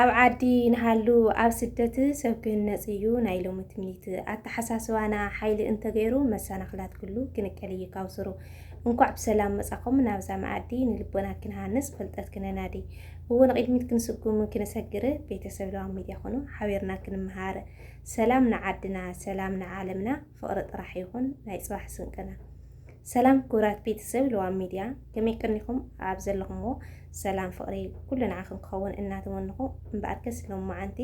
ኣብ ዓዲ ንሃሉ ኣብ ስደት ሰብ ክህነጽ እዩ ናይ ሎሚ ትምኒት። ኣተሓሳስባና ሓይሊ እንተገይሩ መሰናኽላት ኩሉ ክንቀል እዩ ካብ ስሩ። እንኳዕ ብሰላም መጻኹም ናብዛ መኣዲ ንልቦና ክንሃንጽ ፍልጠት ክነናዲ። እዎ ንቕድሚት ክንስጉም ክንሰግር ቤተሰብ ለዋም ሚድያ ኾኑ ሓቢርና ክንመሃር። ሰላም ንዓድና፣ ሰላም ንዓለምና፣ ፍቕሪ ጥራሕ ይኹን ናይ ጽባሕ ስንቅና። ሰላም ክቡራት ቤተሰብ ለዋም ሚድያ፣ ከመይ ቀኒኹም? ኣብ ዘለኹምዎ ሰላም ፍቕሪ ኩሉ ንዓኹም ክኸውን እናተመንኹ፣ እምበኣርከስ ሎማዓንቲ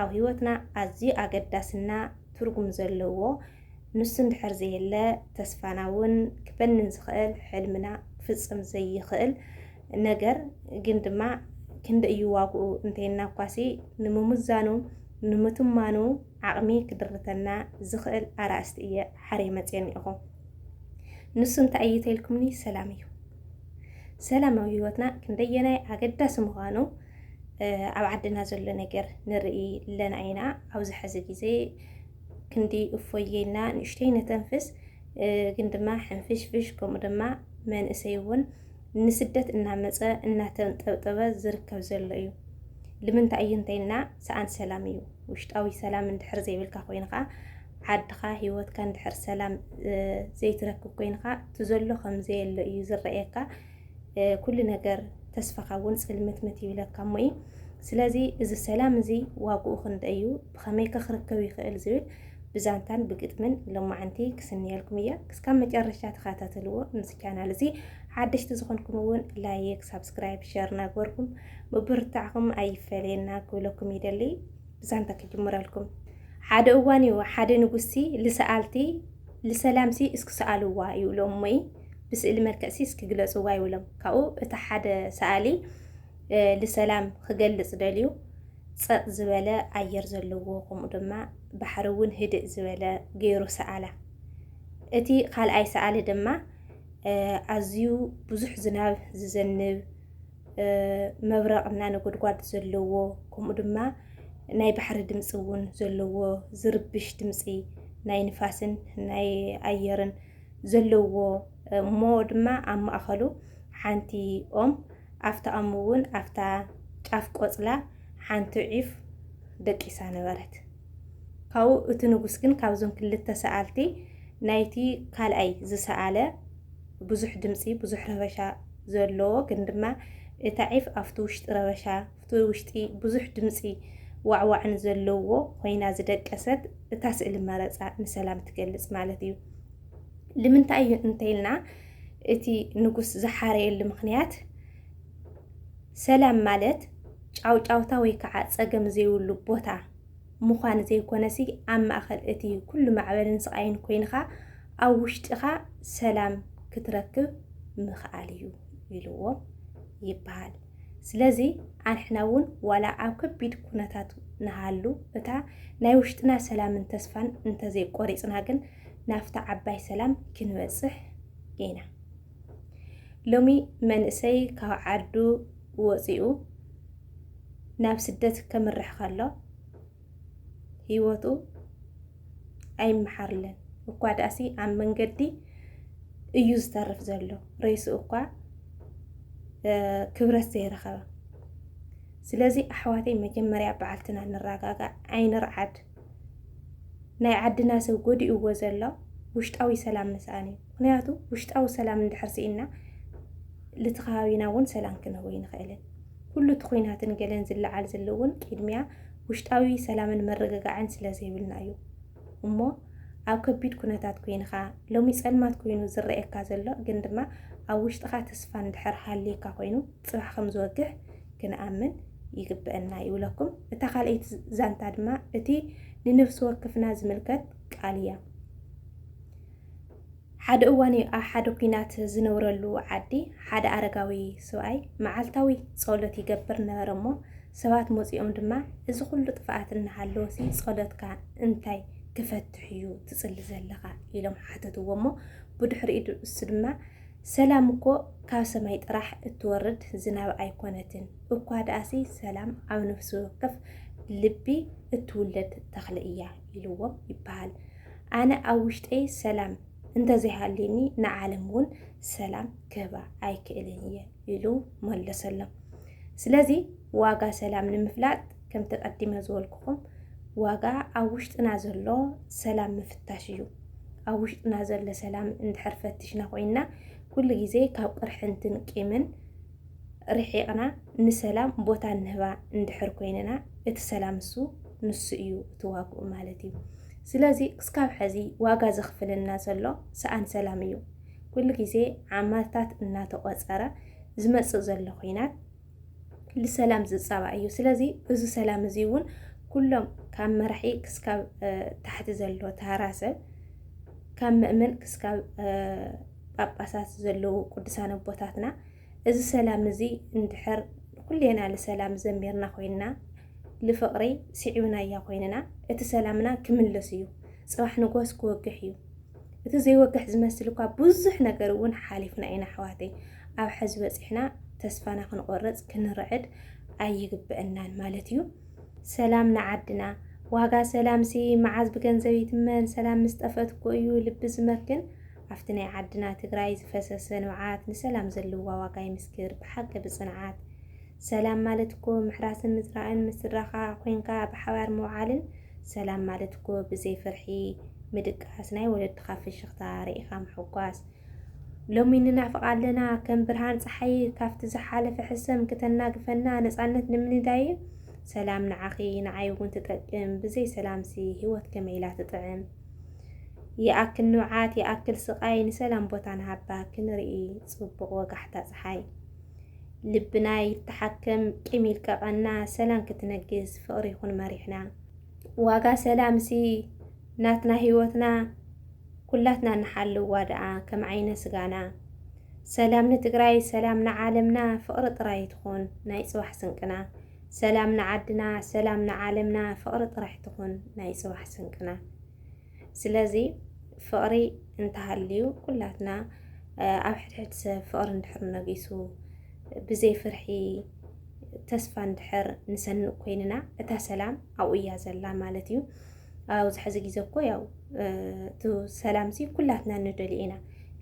ኣብ ህይወትና ኣዝዩ ኣገዳስና ትርጉም ዘለዎ ንሱ እንድሕር ዘየለ ተስፋና እውን ክበንን ዝኽእል ሕልምና ክፍጽም ዘይኽእል ነገር ግን ድማ ክንደ እዩ ዋግኡ እንተይና እኳሲ ንምምዛኑ ንምትማኑ ዓቕሚ ክድርተና ዝኽእል ኣርእስቲ እየ ሓርየ መፅየ እኒኦኹ። ንሱ እንታይ እዩ ተልኩምኒ? ሰላም እዩ። ሰላም ኣብ ህይወትና ክንደየናይ ኣገዳሲ ምዃኑ ኣብ ዓድና ዘሎ ነገር ንርኢ ኣለና ኢና። ኣብዚ ሕዚ ግዜ ክንዲ እፎየና ንእሽተይ ነተንፍስ ግን ድማ ሕንፍሽፍሽ ከምኡ ድማ መንእሰይ እውን ንስደት እናመፀ እናተንጠብጠበ ዝርከብ ዘሎ እዩ። ንምንታይ እዩ እንተይልና ሰኣን ሰላም እዩ። ውሽጣዊ ሰላም እንድሕር ዘይብልካ ኮይንኻ ዓድኻ ህይወትካ እንድሕር ሰላም ዘይትረክብ ኮይንኻ እቲ ዘሎ ከም ዘየለ እዩ ዝረእየካ። ኩሉ ነገር ተስፋኻ እውን ፅልምትምት ይብለካ እሞ እዩ። ስለዚ እዚ ሰላም እዚ ዋግኡ ክንደይ እዩ፣ ብኸመይ ከ ክርከብ ይኽእል ዝብል ብዛንታን ብግጥምን ሎማዓንቲ ክስንየልኩም እየ። ክስካብ መጨረሻ ተኸታተልዎ። ንዚ ቻናል እዚ ሓደሽቲ ዝኾንኩም እውን ላይክ፣ ሳብስክራይብ፣ ሸር እናግበርኩም ምብርታዕኹም ኣይፈለየና ክብለኩም ይደሊ። ብዛንታ ክጅምረልኩም። ሓደ እዋን እዩ ሓደ ንጉስሲ ልሰኣልቲ ልሰላምሲ እስኪ ሰኣልዋ ይብሎም ወይ ብስእሊ መልክዕሲ እስኪ ግለፅዋ ይብሎም። ካብኡ እቲ ሓደ ሰኣሊ ልሰላም ክገልፅ ደልዩ ጸጥ ዝበለ ኣየር ዘለዎ ከምኡ ድማ ባሕሪ እውን ህድእ ዝበለ ገይሩ ሰኣላ። እቲ ካልኣይ ሰኣሊ ድማ ኣዝዩ ብዙሕ ዝናብ ዝዘንብ መብረቕ እና ነጎድጓድ ዘለዎ ከምኡ ድማ ናይ ባሕሪ ድምፂ እውን ዘለዎ ዝርብሽ ድምፂ ናይ ንፋስን ናይ ኣየርን ዘለዎ እሞ ድማ ኣብ ማእኸሉ ሓንቲ ኦም ኣብታ ኦም እውን ኣብታ ጫፍ ቆፅላ ሓንቲ ዒፍ ደቂሳ ነበረት። ካብኡ እቲ ንጉስ ግን ካብዞም ክልተ ሰኣልቲ ናይቲ ካልኣይ ዝሰኣለ ብዙሕ ድምፂ ብዙሕ ረበሻ ዘለዎ ግን ድማ እታ ዒፍ ኣብቲ ውሽጢ ረበሻ ኣብቲ ውሽጢ ብዙሕ ድምፂ ዋዕዋዕን ዘለዎ ኮይና ዝደቀሰት እታ ስእሊ መረፃ ንሰላም ትገልፅ ማለት እዩ። ንምንታይ እዩ እንተይልና እቲ ንጉስ ዝሓረየሉ ምኽንያት ሰላም ማለት ጫውጫውታ ወይ ከዓ ፀገም ዘይብሉ ቦታ ምዃን ዘይኮነሲ ኣብ ማእኸል እቲ ኩሉ ማዕበልን ስቓይን ኮይንኻ ኣብ ውሽጥኻ ሰላም ክትረክብ ምኽኣል እዩ ኢልዎም ይበሃል። ስለዚ ኣንሕና እውን ዋላ ኣብ ከቢድ ኩነታት ንሃሉ እታ ናይ ውሽጥና ሰላምን ተስፋን እንተዘይቆሪፅና ግን ናብታ ዓባይ ሰላም ክንበፅሕ ኢና። ሎሚ መንእሰይ ካብ ዓዱ ወፂኡ ናብ ስደት ከምርሕ ከሎ ህይወቱ ኣይመሓርለን እኳ ደኣሲ ኣብ መንገዲ እዩ ዝተርፍ ዘሎ ሬሱ እኳ ክብረት ዘይረኸበ። ስለዚ ኣሕዋተይ መጀመርያ በዓልትና ንረጋጋእ ኣይንርዓድ። ናይ ዓድና ሰብ ጎዲእዎ ዘሎ ውሽጣዊ ሰላም ምስኣን እዩ። ምክንያቱ ውሽጣዊ ሰላም እንድሕር ስኢንና ልቲ ከባቢና እውን ሰላም ክንህቦ ይንኽእልን። ኩሉ እቲ ኩናትን ገለን ዝለዓል ዘሎ እውን ቅድሚያ ውሽጣዊ ሰላምን መረጋጋዕን ስለ ዘይብልና እዩ። እሞ ኣብ ከቢድ ኩነታት ኮይንኻ ሎሚ ጸልማት ኮይኑ ዝረኣየካ ዘሎ ግን ድማ ኣብ ውሽጥኻ ተስፋ እንድሕር ሃልየካ ኮይኑ ጽባሕ ከም ዝወግሕ ክንኣምን ይግበአና ይብለኩም። እታ ካልኣይቲ ዛንታ ድማ እቲ ንነፍሲ ወከፍና ዝምልከት ቃል እያ። ሓደ እዋን እዩ ኣብ ሓደ ኲናት ዝነብረሉ ዓዲ ሓደ ኣረጋዊ ሰብኣይ መዓልታዊ ጸሎት ይገብር ነበረ እሞ ሰባት መጺኦም ድማ እዚ ኩሉ ጥፍኣት እናሃለወሲ ጸሎትካ እንታይ ክፈትሕ እዩ ትጽሊ ዘለኻ ኢሎም ሓተትዎ እሞ ብድሕሪኡ እሱ ድማ ሰላም እኮ ካብ ሰማይ ጥራሕ እትወርድ ዝናብ ኣይኮነትን፣ እኳ ደኣሲ ሰላም ኣብ ነፍሲ ወከፍ ልቢ እትውለድ ተኽሊ እያ ኢልዎም ይበሃል። ኣነ ኣብ ውሽጠይ ሰላም እንተዘይሃልየኒ ንዓለም እውን ሰላም ክህባ ኣይክእልን እየ ኢሉ መለሰሎም። ስለዚ ዋጋ ሰላም ንምፍላጥ፣ ከምቲ ቀዲመ ዝበልኩኹም፣ ዋጋ ኣብ ውሽጥና ዘሎ ሰላም ምፍታሽ እዩ። ኣብ ውሽጥና ዘሎ ሰላም እንድሕር ፈቲሽና ኮይንና፣ ኩሉ ግዜ ካብ ቅርሕንትን ቂምን ርሒቕና ንሰላም ቦታ እንህባ እንድሕር ኮይንና፣ እቲ ሰላም እሱ ንሱ እዩ እቲ ዋግኡ ማለት እዩ። ስለዚ ክስካብ ሕዚ ዋጋ ዘኽፍለና ዘሎ ሰኣን ሰላም እዩ። ኩሉ ግዜ ዓመታት እናተቖጸረ ዝመጽእ ዘሎ ኲናት ልሰላም ዝጻባእ እዩ። ስለዚ እዚ ሰላም እዚ እውን ኩሎም ካብ መራሒ ክስካብ ታሕቲ ዘሎ ተራ ሰብ፣ ካብ ምእመን ክስካብ ጳጳሳት ዘለዉ ቅዱሳን ኣቦታትና፣ እዚ ሰላም እዚ እንድሕር ኩሌና ልሰላም ዘሚርና ኮይንና፣ ልፍቕሪ ስዒብናያ ኮይንና፣ እቲ ሰላምና ክምለስ እዩ። ጽባሕ ንጎስ ክወግሕ እዩ። እቲ ዘይወግሕ ዝመስል እኳ ብዙሕ ነገር እውን ሓሊፍና ኢና ኣሕዋተይ። ኣብ ሕዚ በጺሕና ተስፋና ክንቆርጽ ክንርዕድ ኣይግበአናን ማለት እዩ። ሰላም ንዓድና። ዋጋ ሰላምሲ መዓዝ ብገንዘብ ይትመን? ሰላም ምስ ጠፈት እኮ እዩ ልቢ ዝመክን። ኣብቲ ናይ ዓድና ትግራይ ዝፈሰሰ ንብዓት ንሰላም ዘለዋ ዋጋ ይምስክር ብሓቂ ብጽንዓት። ሰላም ማለት እኮ ምሕራስን ምዝራእን ምስ ስድራኻ ኮይንካ ብሓባር ምውዓልን። ሰላም ማለት እኮ ብዘይ ፍርሒ ምድቃስ፣ ናይ ወለድኻ ፍሽኽታ ርኢኻ ምሕጓስ። ሎሚ ንናፍቕ ኣለና ከም ብርሃን ፀሓይ ካብቲ ዝሓለፈ ሕሰም ክተናግፈና ነፃነት ንምንዳይ። ሰላም ንዓኺ ንዓይ እውን ትጠቅም፣ ብዘይ ሰላምሲ ህይወት ከመይ ኢላ ትጥዕም? ይኣክል ንብዓት ይኣክል ስቓይ ንሰላም ቦታ ንሃባ ክንርኢ ፅቡቕ ወጋሕታ ፀሓይ። ልብና ይተሓከም ቂም ይልቀቐና ሰላም ክትነግስ ፍቕሪ ይኹን መሪሕና። ዋጋ ሰላምሲ ናትና ህይወትና ኩላትና ንሓልዋ ደኣ ከም ዓይነ ስጋና። ሰላም ንትግራይ ሰላም ንዓለምና ፍቕሪ ጥራይ ትኹን ናይ ፅባሕ ስንቅና። ሰላም ንዓድና ሰላም ንዓለምና ፍቕሪ ጥራሕ ትኹን ናይ ፅባሕ ስንቅና። ስለዚ ፍቕሪ እንተሃልዩ ኩላትና ኣብ ሕድሕድ ሰብ ፍቕሪ እንድሕር ነጊሱ ብዘይ ፍርሒ ተስፋ እንድሕር ንሰንቕ ኮይንና እታ ሰላም ኣብኡ እያ ዘላ ማለት እዩ። ኣብዚ ሕዚ ግዜ እኮ ያው እቲ ሰላም ሲ ኩላትና ንደልዮ ኢና፣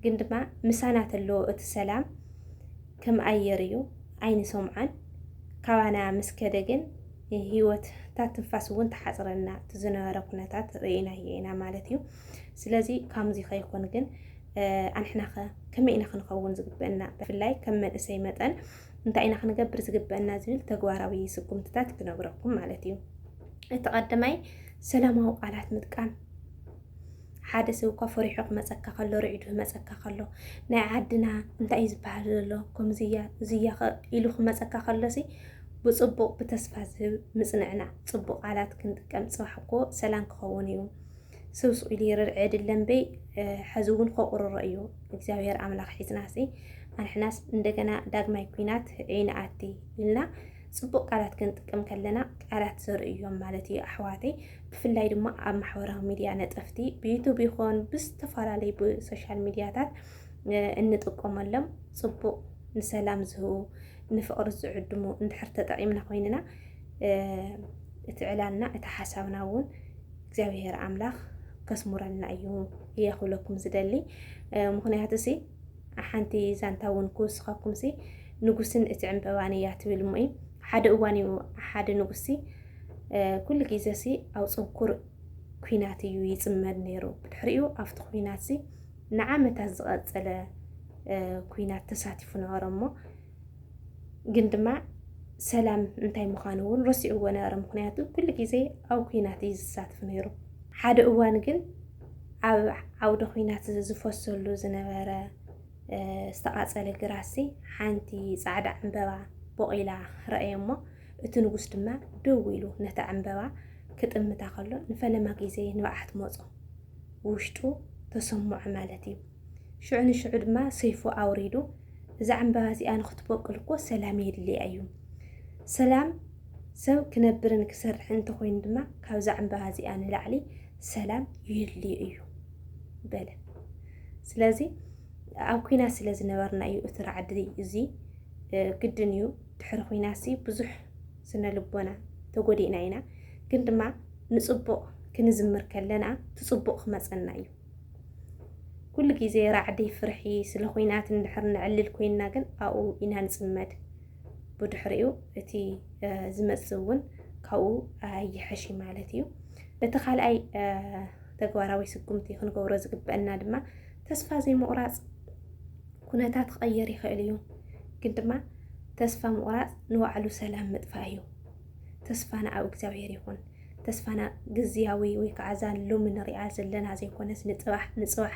ግን ድማ ምሳና ተሎ እቲ ሰላም ከም ኣየር እዩ፣ ኣይንሰምዖን። ካባና ምስ ከደ ግን ህይወት እታ ትንፋስ እውን ተሓፅረና፣ እቲ ዝነበረ ኩነታት ርኢናዮ ኢና ማለት እዩ። ስለዚ ከምዚ ከይኮን ግን ኣንሕናኸ ከመይ ኢና ክንኸውን ዝግበአና? ብፍላይ ከም መንእሰይ መጠን እንታይ ኢና ክንገብር ዝግበአና ዝብል ተግባራዊ ስጉምትታት ክነግረኩም ማለት እዩ። እቲ ቀዳማይ ሰላማዊ ቃላት ምጥቃም። ሓደ ሰብ እኳ ፈሪሑ ክመፀካ ከሎ፣ ርዒዱ ክመፀካ ከሎ፣ ናይ ዓድና እንታይ እዩ ዝበሃል ዘሎ፣ ከምዚ እያ፣ እዚ እያ ኢሉ ክመፀካ ከሎሲ ብፅቡቕ ብተስፋ ዝህብ ምፅንዕና ፅቡቕ ቃላት ክንጥቀም። ፅባሕ እኮ ሰላም ክኸውን እዩ። ስብስቕ ኢሉ ይርድዕ የድለን በይ፣ ሕዚ እውን ከቑርሮ እዩ። እግዚኣብሔር ኣምላኽ ሒዝናሲ ኣንሕናስ እንደገና ዳግማይ ኲናት ኣይንኣቲ ኢልና ፅቡቕ ቃላት ክንጥቀም ከለና ቃላት ዘርእዮም ማለት እዩ ኣሕዋተይ። ብፍላይ ድማ ኣብ ማሕበራዊ ሚድያ ነጠፍቲ ብዩቱብ ይኹን ብዝተፈላለዩ ብሶሻል ሚድያታት እንጥቀመሎም ፅቡቕ ንሰላም ዝህቡ ንፍቕሪ ዝዕድሙ እንድሕር ተጠቒምና ኮይንና እቲ ዕላልና እቲ ሓሳብና እውን እግዚኣብሔር ኣምላኽ ከስሙረልና እዩ እየ ክብለኩም ዝደሊ። ምክንያቱ ሲ ሓንቲ ዛንታ እውን ክውስኸኩም ሲ ንጉስን እቲ ዕምበባን እያ ትብል እሞ እዩ። ሓደ እዋን እዩ ሓደ ንጉስ ሲ ኩሉ ግዜ ሲ ኣብ ፅንኩር ኲናት እዩ ይፅመድ ነይሩ። ብድሕሪኡ ኣብቲ ኲናት ሲ ንዓመታት ዝቐፀለ ኲናት ተሳቲፉ ነበረ እሞ ግን ድማ ሰላም እንታይ ምዃኑ እውን ረሲዕዎ ነበረ። ምክንያቱ ኩሉ ግዜ ኣብ ኲናት እዩ ዝሳተፍ ነይሩ። ሓደ እዋን ግን ኣብ ዓውደ ኲናት ዝፈሰሉ ዝነበረ ዝተቓጸለ ግራሲ ሓንቲ ጻዕዳ ዕምበባ ቦቒላ ረኣየ እሞ እቲ ንጉስ ድማ ደው ኢሉ ነታ ዕምበባ ክጥምታ ከሎ ንፈለማ ግዜ ንብዓት መጾ። ውሽጡ ተሰምዖ ማለት እዩ። ሽዑ ንሽዑ ድማ ሰይፉ ኣውሪዱ፣ እዛ ዕምበባ እዚኣ ንኽትበቁል እኮ ሰላም የድልያ እዩ። ሰላም ሰብ ክነብርን ክሰርሕን እንተኾይኑ ድማ ካብዛ ዕምበባ እዚኣ ንላዕሊ ሰላም የድልዮ እዩ በለ። ስለዚ ኣብ ኲናት ስለ ዝነበርና እዩ እቲ ራዕዲ እዚ ግድን እዩ። ድሕሪ ኲናትሲ ብዙሕ ስነ ልቦና ተጎዲእና ኢና። ግን ድማ ንፅቡቕ ክንዝምር ከለና እቲ ፅቡቕ ክመፀና እዩ። ኩሉ ግዜ ራዕዲ ፍርሒ ስለ ኲናት እንድሕር ነዕልል ኮይንና ግን ኣብኡ ኢና ንፅመድ። ብድሕሪኡ እቲ ዝመጽእ እውን ካብኡ ኣይሕሽ ማለት እዩ። በቲ ካልኣይ ተግባራዊ ስጉምቲ ክንገብሮ ዝግበአና ድማ ተስፋ ዘይምቑራጽ። ኩነታት ክቐየር ይኽእል እዩ፣ ግን ድማ ተስፋ ምቑራጽ ንባዕሉ ሰላም ምጥፋእ እዩ። ተስፋና ኣብ እግዚኣብሔር ይኹን። ተስፋና ግዝያዊ ወይ ከዓ እዛ ሎሚ ንሪኣ ዘለና ዘይኮነስ ንፅባሕ ንፅባሕ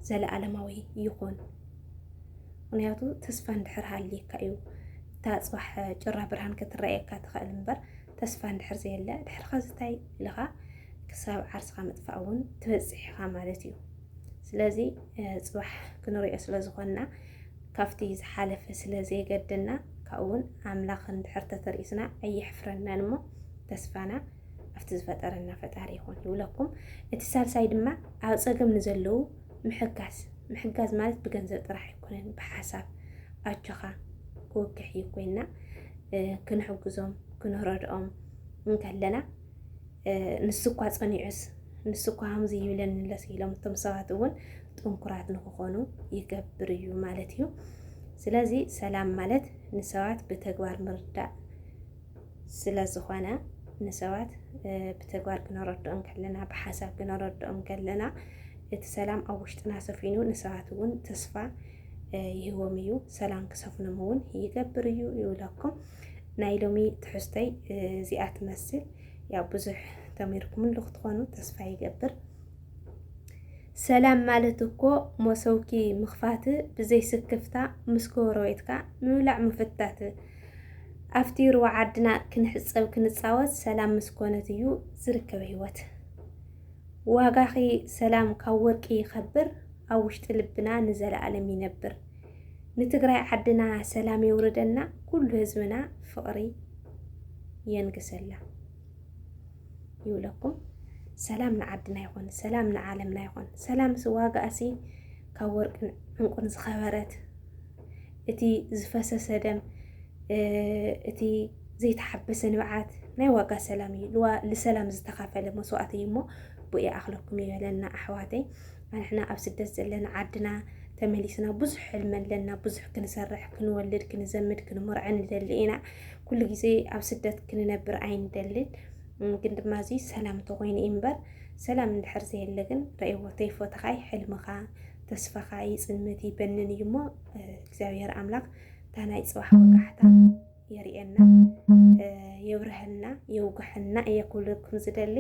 ዘለኣለማዊ ይኹን። ምክንያቱ ተስፋ እንድሕር ሃልየካ እዩ እታ ፅባሕ ጭራ ብርሃን ክትረኣየካ ትኽእል እምበር፣ ተስፋ እንድሕር ዘየለ ድሕርኻ ዝታይ ኢልኻ ክሳብ ዓርስኻ ምጥፋእ እውን ትበፅሕ ኢኻ ማለት እዩ። ስለዚ ፅባሕ ክንሪኦ ስለ ዝኾንና ካብቲ ዝሓለፈ ስለ ዘይገደና ካብኡ እውን ኣምላኽ እንድሕር ተተርኢስና ኣየሕፍረናን እሞ ተስፋና ኣብቲ ዝፈጠረና ፈጣሪ ይኹን ይብለኩም። እቲ ሳልሳይ ድማ ኣብ ፀገም ንዘለዉ ምሕጋዝ። ምሕጋዝ ማለት ብገንዘብ ጥራሕ ኣይኮነን፣ ብሓሳብ ኣጆኻ ክወግሕ እዩ ኮይና ክንሕግዞም ክንረድኦም እንከለና ንሱ እኳ ፀኒዑስ ንሱ እኳ ከምዚ ይብለኒ ለስ ኢሎም እቶም ሰባት እውን ጥንኩራት ንክኾኑ ይገብር እዩ ማለት እዩ። ስለዚ ሰላም ማለት ንሰባት ብተግባር ምርዳእ ስለ ዝኾነ ንሰባት ብተግባር ክነረድኦም ከለና ብሓሳብ ክነረድኦም ከለና እቲ ሰላም ኣብ ውሽጥና ሰፊኑ ንሰባት እውን ተስፋ ይህቦም እዩ። ሰላም ክሰፍኖም እውን ይገብር እዩ ይብለኩም። ናይ ሎሚ ትሕዝቶይ እዚኣ ትመስል። ያው ብዙሕ ተሚርኩምሉ ክትኾኑ ተስፋ ይገብር። ሰላም ማለት እኮ መሰውኪ ምኽፋት ብዘይ ስክፍታ ምስ ጎረቤትካ ምብላዕ ምፍታት። ኣብቲ ሩባ ዓድና ክንሕጸብ ክንጻወት ሰላም ምስ ኮነት እዩ ዝርከብ ህይወት። ዋጋኺ ሰላም ካብ ወርቂ ይኸብር ኣብ ውሽጢ ልብና ንዘለኣለም ይነብር። ንትግራይ ዓድና ሰላም የውርደና ኩሉ ህዝብና ፍቕሪ የንግሰላ ይብለኩም። ሰላም ንዓድና ይኹን፣ ሰላም ንዓለምና ይኹን። ሰላም ሲ ዋጋኣሲ ካብ ወርቅን ዕንቁን ዝኸበረት እቲ ዝፈሰሰ ደም እቲ ዘይተሓበሰ ንብዓት ናይ ዋጋ ሰላም እዩ። ልሰላም ዝተኻፈለ መስዋእቲ እዩ እሞ ብኡ ይኣኽለኩም ይበለና ኣሕዋተይ። ኣንሕና ኣብ ስደት ዘለና ዓድና ተመሊስና ብዙሕ ሕልሚ ኣለና። ብዙሕ ክንሰርሕ፣ ክንወልድ፣ ክንዘምድ፣ ክንምርዐ ንደሊ ኢና። ኩሉ ግዜ ኣብ ስደት ክንነብር ኣይንደልን። ግን ድማ እዚ ሰላም ተኮይኑ እዩ እምበር ሰላም እንድሕር ዘየለ ግን ረእይዎ ተይፎተኻይ ሕልምኻ ተስፋኻ ይፅልምት ይበንን እዩ እሞ እግዚኣብሔር ኣምላኽ እታ ናይ ፅባሕ ወጋሕታ የርእየና፣ የብርሀልና፣ የውግሐልና እየ ክብለኩም ዝደሊ።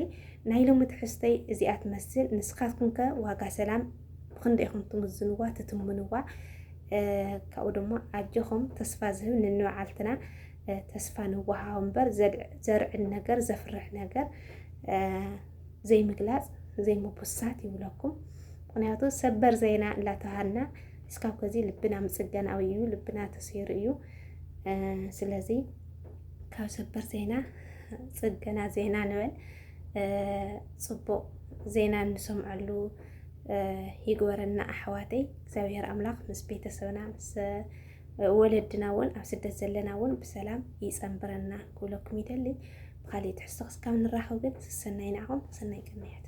ናይ ሎሚ ትሕዝተይ እዚኣ ትመስል። ንስኻትኩም ከ ዋጋ ሰላም ብኽንደይ ኢኹም ትምዝንዋ ትትምንዋ? ካብኡ ድማ ኣጆኹም ተስፋ ዝህብ ንንባዓልትና ተስፋ ንወሃው እምበር ዘርዕድ ነገር ዘፍርሕ ነገር ዘይምግላፅ ዘይምቡሳት ይብለኩም። ምክንያቱ ሰበር ዜና እንዳተባሃልና እስካብ ከዚ ልብና ምፅገናዊ እዩ፣ ልብና ተሰይሩ እዩ። ስለዚ ካብ ሰበር ዜና ፅገና ዜና ንበል። ፅቡቕ ዜና እንሰምዐሉ ይግበረና ኣሕዋተይ። እግዚኣብሔር ኣምላኽ ምስ ቤተሰብና ምስ ወለድና እውን ኣብ ስደት ዘለና እውን ብሰላም ይፀንብረና ክብለኩም ይደሊ። ብካሊእ ትሕዝቶ ክስካብ ንራኸብ ግን ሰሰናይ ንዓኹም፣ ሰናይ ቅንያት።